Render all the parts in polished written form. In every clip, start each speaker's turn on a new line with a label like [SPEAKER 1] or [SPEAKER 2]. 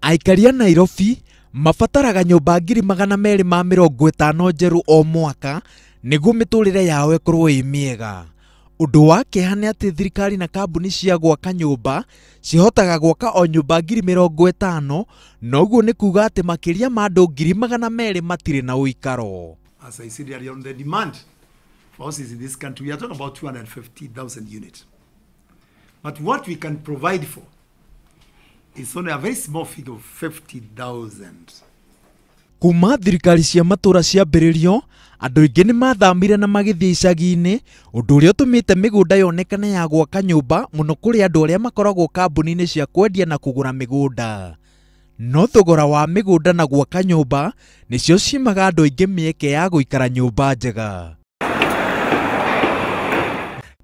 [SPEAKER 1] Aikari a Nairobi mabataraga nyũmba 250,000 njerũ o mwaka nĩguo mĩtũrĩre yao ĩkorwo ĩ mĩega. Ũndũ wa kĩeha nĩ atĩ thirikari na kambuni cia gwaka nyũmba cihotaga gwaka o nyũmba 50,000, na ũguo nĩ kuga atĩ makĩria ma andũ 200,000 matirĩ na ũikaro.
[SPEAKER 2] As I said earlier on, the demand for houses in this country, we are talking about 250,000 units. But what we can provide for is only a very small figure of 50,000.
[SPEAKER 1] Kuma thirikari cia matũra ciambĩrĩrio, andũ aingĩ nĩ mathamire na magĩthiĩ icagi-inĩ, ũndũ ũrĩa ũtũmĩte mĩgũnda yonekane ya gwaka nyũmba mũno kũrĩ andũ arĩa makoragwo kambuni-inĩ cia kwendia na kũgũra mĩgũnda. No thogora wa mĩgũnda na gwaka nyũmba nĩcio cimaga andũ aingĩ mĩeke ya gũikara nyũmba njega.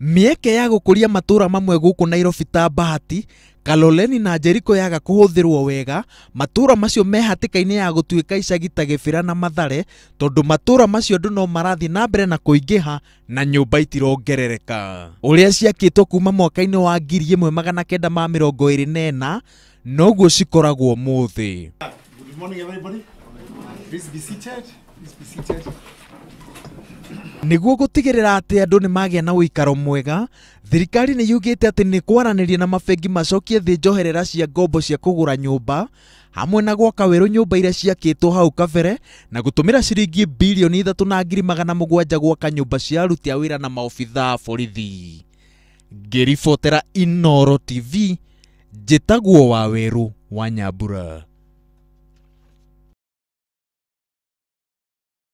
[SPEAKER 1] Mĩeke ya gũkũria matũra mamwe gũkũ Nairobi ta Bahati, Kaloleni na Jericho yaga kũhũthĩrwo wega, matũra macio me hatĩka-inĩ ya gũtuĩka icagi ta Gĩbĩra na Mathare, tondũ matũra macio andũ no marathiĩ na mbere na kũingĩha na nyũmba itirongerereka. Ũrĩa ciakĩtwo kuma mwaka-inĩ wa 1924 noguo cikoragwo ũmũthĩ.
[SPEAKER 2] Good morning, everybody. Please be seated. Please be seated.
[SPEAKER 1] Nĩguo gũtigĩrĩra atĩ andũ nĩ magĩa na ũikaro mwega, thirikari nĩ yugĩte atĩ nĩ kwaranĩria na mabengi macokie thĩ njoherera cia ngombo cia kũgũra nyũmba, hamwe na gwaka werũ nyũmba iria ciakĩtwo hau kabere na gũtũmĩra ciringi bilioni 3,700 gwaka nyũmba cia aruti a wĩra na maobithaa a borithi. Ngĩribotera Inooro TV, njĩtagwo Wawerũ wa Nyambura.